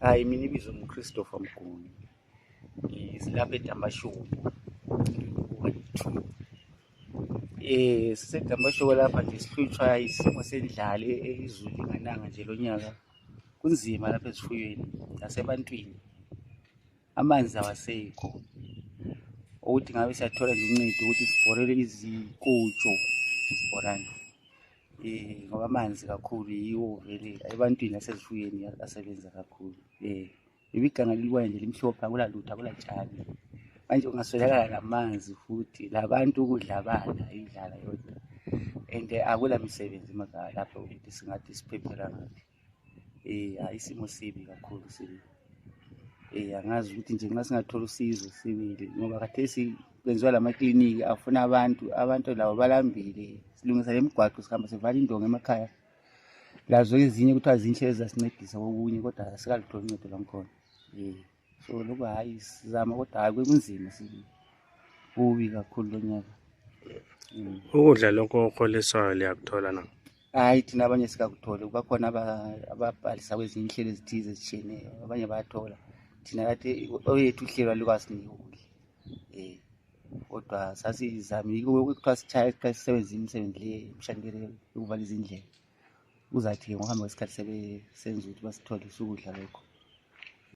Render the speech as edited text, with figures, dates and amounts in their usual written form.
Hayi, mina ibizo nguChristopher Mguni. Silapha eDambashowe. Sisedambashowe lapha nje sihlutshwa isimo sendlala izulu lingananga nje lo nyaka. Kunzima lapha ezifuyweni nasebantwini. Amanzi awasekho. Ukuthi ngabe siyathola nje uncedo ukuthi sibhorele izikotsho isibhorane. Ngoba amanzi kakhulu yiwo vele ebantwini nasezifuyweni asebenza kakhulu. Ibiganga lilwayo nje limhlophe, akulalutho, akulatshani. Manje ungaswelakala namanzi futhi labantu ukudla abala indlala yodwa. And akula misebenzi emakhaya lapho ukuthi singathi siphephela ngaphi. Isimo sibi kakhulu sibi. Angazi ukuthi nje nxa singathola usizo sibili ngoba khathesi kwenziwa lamakliniki afuna abantu labo balambile. Silungisa lemigwaqo sihamba sivala indonga emakhaya. Lazo ezinye kuthiwa zinhle ezasincedisa kokunye kodwa asikalutholi uncedo lwakhona. So lokho hayi sizama kodwa hayi kunzima sibi. Kubi kakhulu lo nyaka. Ukudla lokho okuholiswayo liyakuthola na? Hayi, thina abanye sikakuthole. Bakhona ababhalisa kwezinye inhlelo ezithize ezitshiyeneyo, abanye bayathola. Thina kade oyethu uhlelo alukwasinika ukudla. Kodwa sasizamile kuthiwa sisebenza imisebenzi le emshandelelo yokuvala izindlela. Uzathi ngokuhamba kwesikhathi sebesenza ukuthi basitholise ukudla lokho.